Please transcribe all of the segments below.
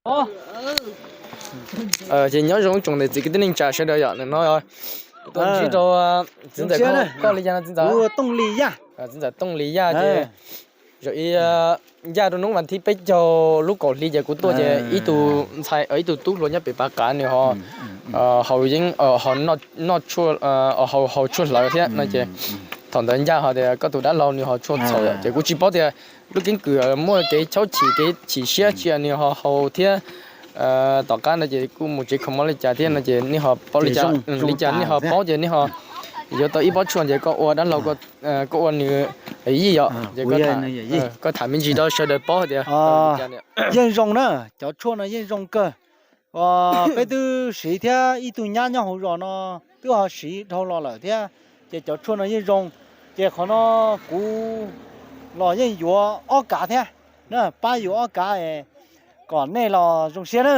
Ces nyob zoo tsoom niam txiv kwv tij neej tsa sawv daws yom, no tuaj ntsib rau txiv ntxawm koj li cas no txiv ntxawm? Tooj Lis Yaj. Txiv ntxawm Tooj Lis Yaj ces zaum ib ncaj rau hnub vas thib peb caug lub kaum hli ces kuv tuaj ces ib tug ntxhais ib tug tub hluas nyob pem Pav Qav nws ho haus yeeb, noj tshuaj, haus tshuaj hlawv thiab no ces thaum ntawd ncaj ho tias koj tus dab laug nws haus tshuaj txhaum ces kuv tsis paub tias lub keeb kwm muaj kev chob chim kev chim siab tsis nws ho haus thiab. Tom qab no ces kuj mus tsev kho mob li cas thiab no ces nej ho paub li cas, li cas nej ho paub ces nej ho yuav tau ib pob tshuaj ces koj ua dab laug, koj ua nws yij yom, ces koj tham me ntsis rau sawv daws paub tias yeej zoo na, cov tshuaj no yeej zoo kawg. Peb twb siv thiab ib tug nyab nyob hauv zos no twb ho siv dhau los lawm thiab, ces cov tshuaj no yeej zoo. Ces qhov no kuv los yeej yuav ob kav thiab, pab yuav ob kav kom nej los zoo siab na,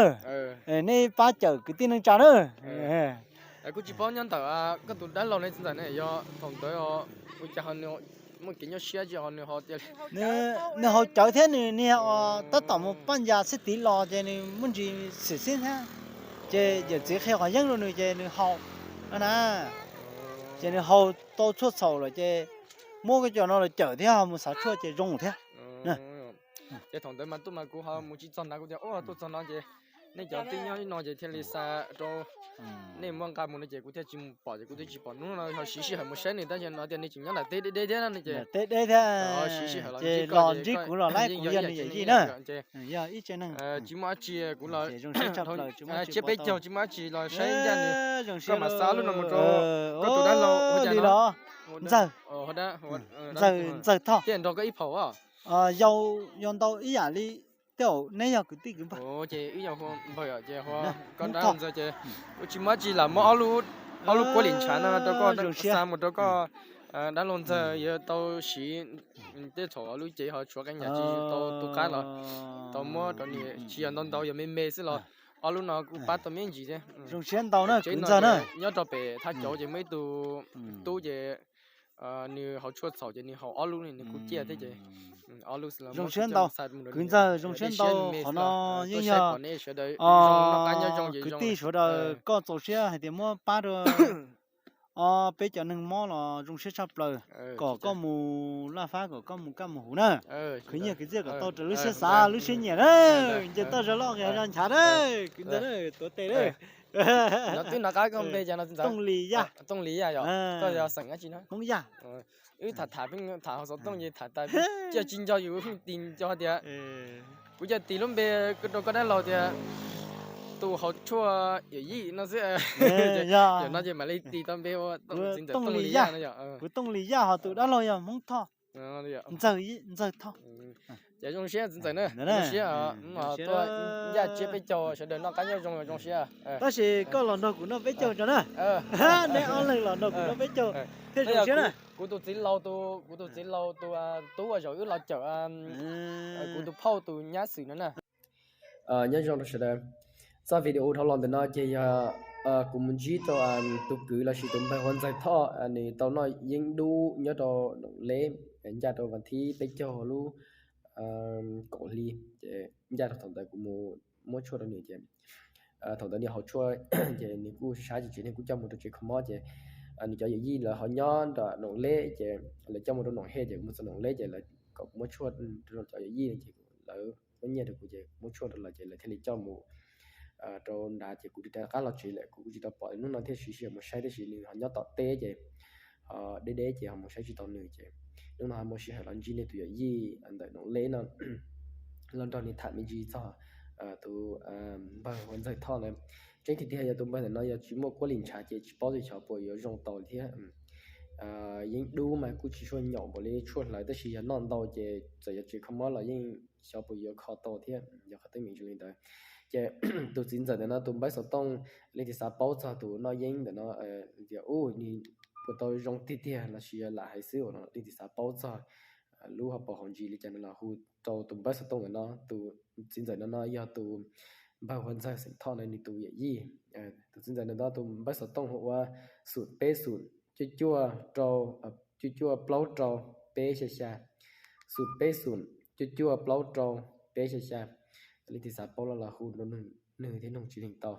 nej pab cawm kwv tij neej tsa na. Kuv tsis paub nyob ntawm koj tus dab laug ne txiv ntxawm ne yog thaum ntawd ua cas muaj kev nyuaj siab tsis ho nws ho tias nws haus cawv thiab nws niag tab tom mus paj ncas xib tiv los ces nws muaj ntsis xwm xib thiab, ces yawm txiv qhia qhov yeeb rau nws ces nws haus na, ces nws haus tau tshuaj txhaum lawm ces muab koj cov no los cawm thiab ho mus xav tshuaj ces zoo thiab. Ces thaum ntawd mas tuaj mas kuv ho mus tsis txog nrad, kuv tias tuaj txog no ces nej cov twb nyob no ces thiaj li xa rau nej muab nqa mus no ces kuv thiaj tsis mus pom ces kuv twb tsis pom. Hnub no ho siv sij hawm mus saib nws tab sis no tias nws tseem nyob ntawm teb deb deb thiab no ces teb deb thiab, siv sij hawm los ntsib koj los ntsib kuv los laib kuv yog nws yawm yij na. Tsis muaj dab tsi, kuv los tsiab peb caug tsis muaj dab tsi los saib ncaj nws. Koj mam xa lub no mus rau koj tus dab laug ua cas no? Ntxawg, Ntxawg Thoj. Thiaj nrog koj ib phaum. Yog ntau ib yam li tej zaum neb yog kwv tij kwv npawg. Ces wb yog npawg ces koj dab laug Ntxawg ces kuv tsis muaj dab tsi lam muab ob lub kuab lim ntshav no rau koj xa mus rau koj dab laug Ntxawg yuav tau siv tej thaum lub cev ho tshuav qee yam tsis tau tu qab los tau muab rau nws, tsis yog ntau ntau, yog me me xwb los ob lub no kuj pab tau me ntsis thiab. Zoo siab ntau na kwv Ntxawg na. Nyob rau pem thaj cauv ces muaj ib tug tub ces nws haus tshuaj txhaum ces nws haus ob lub ne nws kuj ciaj thiab ces zoo siab ntau kwv Ntxawg, zoo siab ntau. Qhov no yeej yog kwv tij sawv daws koj txaus siab hais tias muab pab rau peb cov neeg mob los zoo siab tshaj plaws, kom koj mus laj fab kom koj mus kaj mus huv na. Khwv nyiaj khwv txiaj kom tau raws lub siab xav lub siab nyiam na. Nce toj zog loj nqis zog nchav na, kwv Ntxawg na, tuav tes na. Twb nov qab koj npe cas no txiv ntxawm? Tooj Lis Yaj. Tooj Lis Yaj yom, koj yog xeem dab tsi no? Hmoob Yaj. Wb tham tham pheej tham hauv xov tooj ces tham tas coj tsis nco yus pheej tis nco tias kuv coj tis lub npe rau koj dab laug tias tus haus tshuaj yawm yij no xwb. Yog no ces mam li tis tau npe ua txiv ntxawm Tooj Lis Yaj no yom. Kuv Tooj Lis Yaj ho tus dab laug yog Hmoob Thoj. Ntxawg, Ntxawg Thoj. Ces zoo siab txiv ntxawm na, zoo siab tuaj ncaj tsiab peb caug sawv daws noj qab nyob zoo zoo siab. Tab sis koj los nrog kuv noj peb caug tso na. Neb ob leeg los nrog kuv noj peb caug thiaj zoo siab na. Kuv tus txiv laus, kuv tus txiv laus tus tub uas zaum wb los cawm kuv tus phauj tus nyab xwm no na. Nyob zoo rau sawv daws, txoj video dhau los ntawm no ces yog kuv mus ntsib rau tus kwv lossis tus npawg Huab Ntxawg Thoj, nws tau noj yeeb dub nyob rau Noom Leb, ncaj rau vas thib peb caug lub kaum hli, ces ncaj rau thaum ntawd kuv mus muab tshuaj rau nws ces thaum ntawd nws haus tshuaj ces nws kuj sab tsis tsev, nws kuj coj mus rau tsev kho mob ces nws cov yawm yij lawv ho nyob nram Noom Leb ces lawv coj mus rau Noom Hej ces kuv mus txog Noom Leb ces lawv kom kuv muab tshuaj rau cov yawm yij no ces lawv muab nyiaj rau kuv ces muab tshuaj rau lawv ces lawv thiaj li coj mus rau nrad ces kuv rov qab los tsev lawm, kuv kuj tsis tau pom, hnub no thiaj siv sij hawm mus saib tiam sis nws ho nyob tom teb ces ho deb deb ces ho mus saib tsis tau nws ces hnub no ho muaj sij hawm los ntsib nws tus yawm yij ntawm Noom Leb no los nrog nws tham me ntsis txog tus npawg Huab Ntxawg Thoj ntawd. Tseeb tiag tiag yog tus npawg ntawm no yog tsis muaj kuab lim ntshav ces tsis paub tias xyov puas yuav zoo tau thiab. Yeeb dub mas kuj tsis tshua nyaum npaum li tshuaj hlawv tab sis yog noj ntau ces txawm yog tsev kho mob los yeej xyov puas yuav kho tau thiab, yog qhov teeb meem zoo li ntawd. Ces tus txiv ntxawm ntawm no tus npawb xov tooj leej twg xav paub txog tus noj yeeb ntawm no tias ub nws puas tau zoo tiag tiag lossis yog lam hais xwb no leej twg xav paub txog lub hauv paus hauv ntsis li cas no los hu rau tus npawb xov tooj ntawm no. Tus txiv ntxawm no no yog tus npawg Huab Ntxawg xeem Thoj ntawd nws tus yawm yij. Tus txiv ntxawm ntawm no tus npawb xov tooj hu ua xum peb xum cuaj cuaj rau, cuaj cuaj plaub rau peb xya xya, xum peb xum cuaj cuaj plaub rau peb xya xya. Leej twg xav paub los los hu rau nws thiab, nug tsis lees tau.